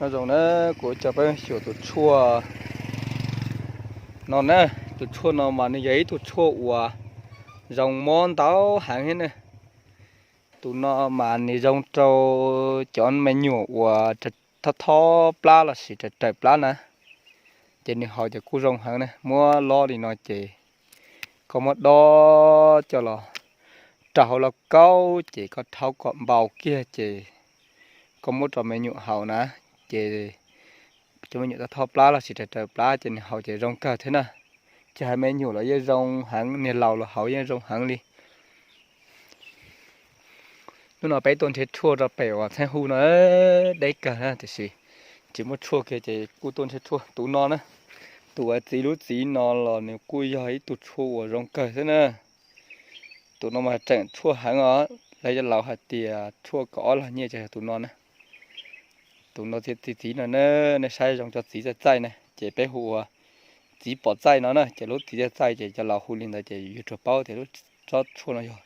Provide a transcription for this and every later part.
Nyob zoo na, kuv coj peb xyuas tus tshuaj no na. Tus tshuaj no mas nws yog ib tug tshuaj uas zoo mob ntau heev thiab na. Tus no mas nws zoo rau cov me nyuam uas thob thob plab los sis raws raws plab na, ces nws haus ces kuj zoo heev na. Muab lob li no ces koj muab dob coj los rau hauv lauj kaub ces koj rhaub kom npau kiag ces koj muab rau me nyuam haus na, ces cov me nyuam thob thob plab los sis raws raws plab ces nws haus ces zoo kawg thiab na. Tsis hais me nyuam los yeej zoo heev, niag laus los haus yeej zoo heev li. Hnub no peb tuaj nrhiav tshuaj rau pem uas txheeb hu no deb kawg na, tiam sis tsis muaj tshuaj kiag ces kuj tuaj nrhiav tshuaj tus no na. Tus uas txiv lub txiv no los nws kuj yog ib tug tshuaj uas zoo kawg xwb na. Tus no mas tseem tshuaj heev os, lawv cov laus hais tias tshuaj kaum ob lag nyiaj ces yog tus no na. Tus no txiv txiv no na, nej saib zoo cov txiv txaij txaij na ces peb hu ua txiv pom txaij no na, ces lub txiv txaij txaij ces cov laus hu li ntawd ces yuav tsum paub tias lub tsob tshuaj no yog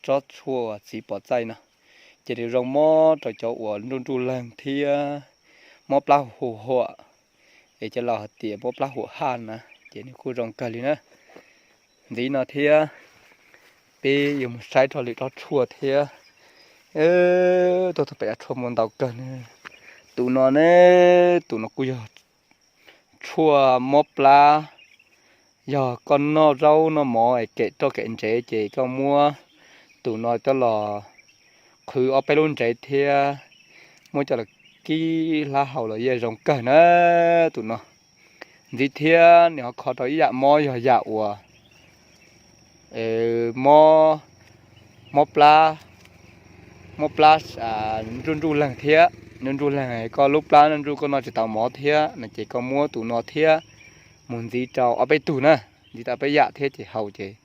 tsob tshuaj txiv pom txaij no. Ces nws zoo mob rau cov uas nruj nruj leeg thiab mob plab huam huam, es cov laus hais tias mob plab huam haj na, ces nws kuj zoo kawg li na. Ntxiv no thiab peb yuav mus saib rau lwm tsob tshuaj thiab. Tuaj tau pem tshuaj muaj ntau kawg na. Tus no ne, tus no kuj yog tshuaj mob plab. Yog koj noj zaub noj mov es kem roj kem ntsev ces koj muab tus no coj los qhwv ob peb lub ntsev thiab muab coj los kib hlab haus los yeej zoo kawg na tus no. Ntxiv thiab nws ho kho rau ib yam mob yog yam uas mob, mob plab, mob plab nruj nruj leeg thiab. Nruj nruj leeg koj lub plab nruj nruj koj noj tsis tau mov thiab no ces koj muab tus no thiab mus ntxiv rau ob peb tug na, ntxiv tau peb yam thiab ces haus ces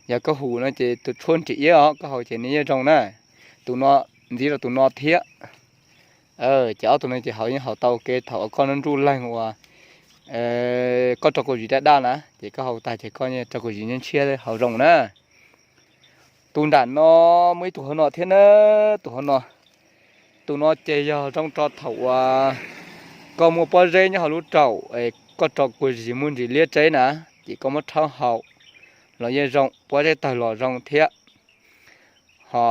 yog koj hu no ces tus tshuaj nrim iab os, koj haus ces nws yeej zoo na. Tus no ntxiv rau tus no thiab. Ces ob tug no ces haus yeej haus tau ua ke thaum uas koj nruj nruj leeg uas koj rau kuv zis daj daj na, ces koj haus tag ces koj rau kuv zis ntshiab haus zoo na. Tus nram no muaj ib tug hauv no thiab na, tus hauv no. Tus no ces yog zoo rau thaum uas koj muaj pob zeb nyob hauv lub raum es koj rau kuv zis muaj ntsis liab tseb na, ces koj muab rhaub haus los yeej zoo, pob zeb tawg los zoo thiab. Ho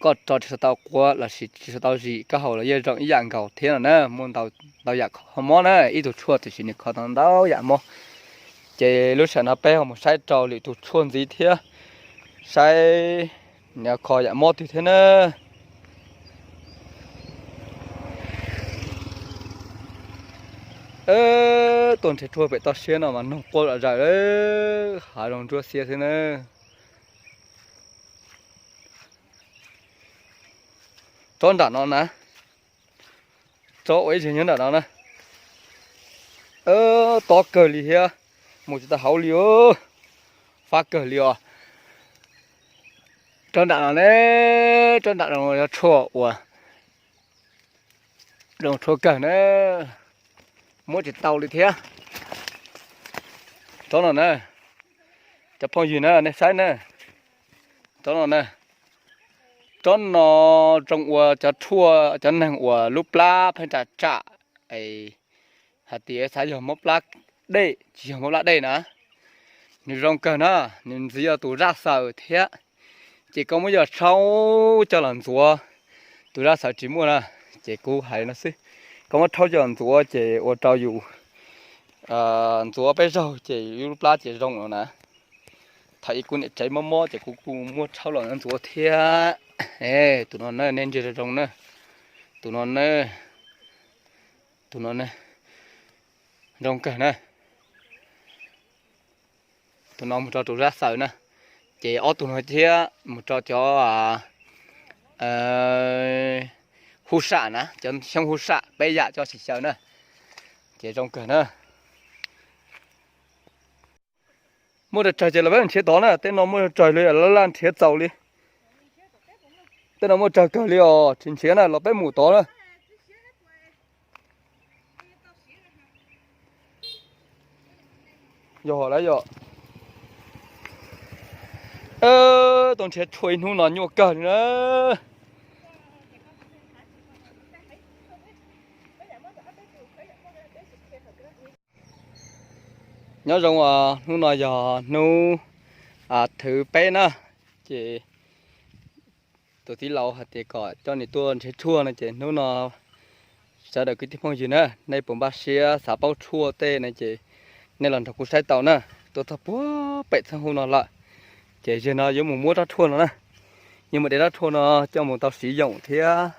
koj rau tsis tau quav los sis tsis tau zis koj haus los yeej zoo ib yam nkaus thiab no na. Muaj ntau yam kho mob na, ib tug tshuaj tiam sis nws kho tau ntau yam mob. Ces lub sij hawm no peb ho mus saib rau lwm tus tshuaj ntxiv thiab, saib nws kho yam mob twg thiab na. Tuaj nrhiav tshuaj pem toj siab no mas noog quaj zom zaws, hav zoov ntsuab xiab xwb na. Tsob nram no na, tsob ua ib zig nyob nram no na. Tob kawg li thiab, mus tsis tau hauv li os, fab kawg li os. Tsob nram no ne, tsob nram no yog tshuaj uas zoo tshuaj kawg na, muab tsis tau li thiab. Tsob no na, cov phooj ywg na nej saib na, tsob no na, tsob no zoo ua cov tshuaj cov neeg uas lub plab pheej tsam tsam, hais tias xav yog mob plab dej tsis yog mob plab dej na. Nws zoo kawg na, nws ntxiv tus zaj xaws thiab. Ces koj muab coj los rhaub coj los ntxuav, tus zaj xaws tsis muaj na, ces kuv hais no xwb, koj muab rhaub coj los ntxuav ces ua rau yus ntxuav peb zaug ces yus lub plab ces zoo no na. Thaum ub kuv niam tsev mob mob ces kuv kuj muab rhaub los ntxuav thiab. Tus no na nej ntsia zoo zoo na, tus no na, tus no na, zoo kawg na. Tus no mus rau tus zaj xaws na, ces ob tug no thiab mus rau cov hub sam na, cov xyoob hub sam peb yam coj xyaw xyaw na, ces zoo kawg na. Muaj tsawg tsawg ces los peb nrhiav tod na, tej no muaj tsawg tsawg li laj laj nrhiav txaus li. Tej no muaj tsawg kawg li os, tsis nrhiav na los peb mus tod na. Yog lawm yog. Tuaj nrhiav tshuaj ib hnub no nyuaj kawg li na. Nyob zoo, hnub no yog hnub thwv peb na, ces tus tij laug hais tias kom coj nws tuaj nrhiav tshuaj no ces hnub no sawv daws kwv tij phooj ywg na, nej puas npaj siab xav paub tshuaj tej no ces nej los nrog kuv saib tau na. Tuaj txog puag pem txheeb hu no lawm, ces zaum no yuav mus muab rab tshuaj no na, yuav mus de rab tshuaj no coj mus tau siv yoom thiab.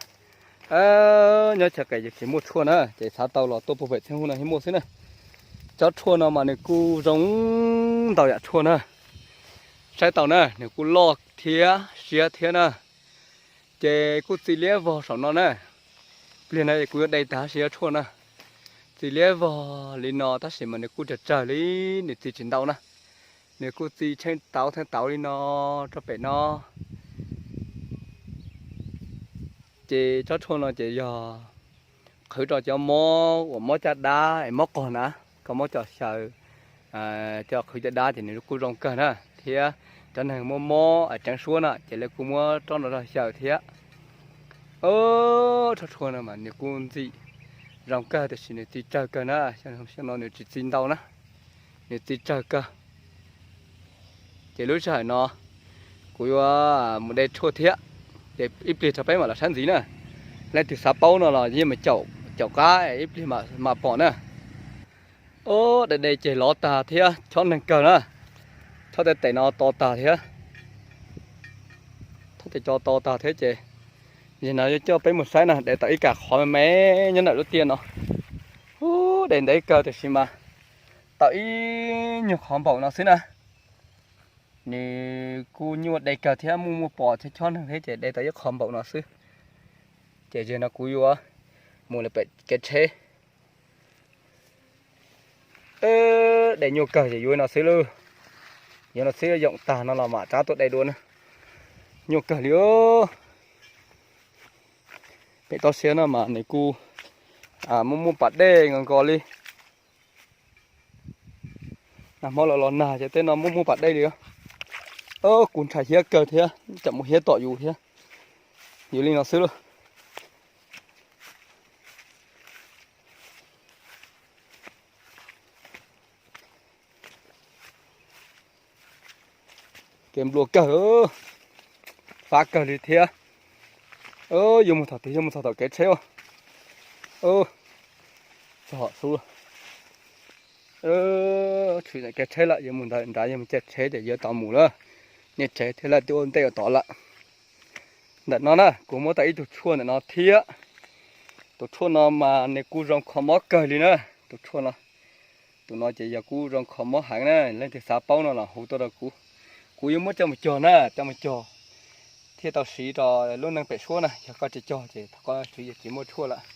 Nyob chaw qes yuav tsis muaj tshuaj na, ces xav tau los tuaj puag pem txheeb hu no thiaj muaj xwb na. Tsob tshuaj no mas nws kuj zoo ntau yam tshuaj na. Saib tau na, nws kuj loj thiab siab thiab na. Ces kuj txi liab vog saum no na. Pliag no kuv yuav de tag tab sis yuav tshuaj na. Txi liab vog li no tab sis mas nws kuj tsawg tsawg li, nws txi tsis ntau na. Nws kuj txi tsheej tauv theej tauv li no rau pem no. Ces tsob tshuaj no ces yog qhwv rau cov mob uas mob caj dab es mob qog na, koj muab coj xyaw, coj qhwv caj dab ces nws kuj zoo kawg na, thiab cov neeg muaj mob tseev suab na ces lawv kuj muab tsob no rau xyaw thiab. Tsob tshuaj no mas nws kuj ntxim zoo kawg tiam sis nws txi tsawg kawg na, xyoo no nws tsis txi ntau na, nws txi tsawg kawg. Ces lub sij hawm no kuv yuav mus de tshuaj thiab, ces ib pliag rau peb mam los saib ntxiv na. Leej twg xav paub no los yeej mus caum qab ib pliag mam pom na. Ob, de de ces lov tag thiab chob neeg kawg na, chob tej tes no to tag thiab, chob tes co to tag thiab ces, yog no yuav coj peb mus saib na, de tau ib kas qhov me me nyob ntawm lub tiaj no. Ub, de ntev kawg tiam sis mas tau ib nyuag qhov npaum no xwb na. Nws kuj nyuaj de kawg thiab muaj muaj pos thiab chob neeg thiab ces de tau ib qho npaum no xwb. Ces yog no kuv yuav mus lawm pem kev tsheb. De nyuaj kawg ces yuav no xwb lauj. Yuav no xwb, yoom tag no los mam rov tuaj de dua na. Nyuaj kawg li. Pem toj siab no mas nws kuj muaj muaj pas dej nkaus nkaus li. Nag hmo los los nag ces tej no muaj muaj pas dej li. Kuv ntshai hiab kawg thiab, tsam mus hiab tom yus thiab. Yus li no xwb lauj. Kev nplua kawg, fab kawg li thiab. Yuav mus thaum twg, yuav mus txog tom kev tsheb. Txog xub, tshwm kev tsheb lawm, yuav mus ntawd nrad, yuav mus caij tsheb ces yuav tau mus lawm. Niaj tsev thiab lawm, twb ua ntej ua tod lawm. Ntawm no na kuv muab tau ib tug tshuaj ntawm no thiab. Tus tshuaj no mas nws kuj zoo kho mob kawg li na. Tus tshuaj no, tus no ces yog kuj zoo kho mob heev na, leej twg xav paub no los hu tuaj rau kuv. Kuv yuav muab coj mus cog na, coj mus cog thiaj tau siv rau lub neej pem suab na, yog koj tsis cog ces thov koj tsis muaj tshuaj lawm.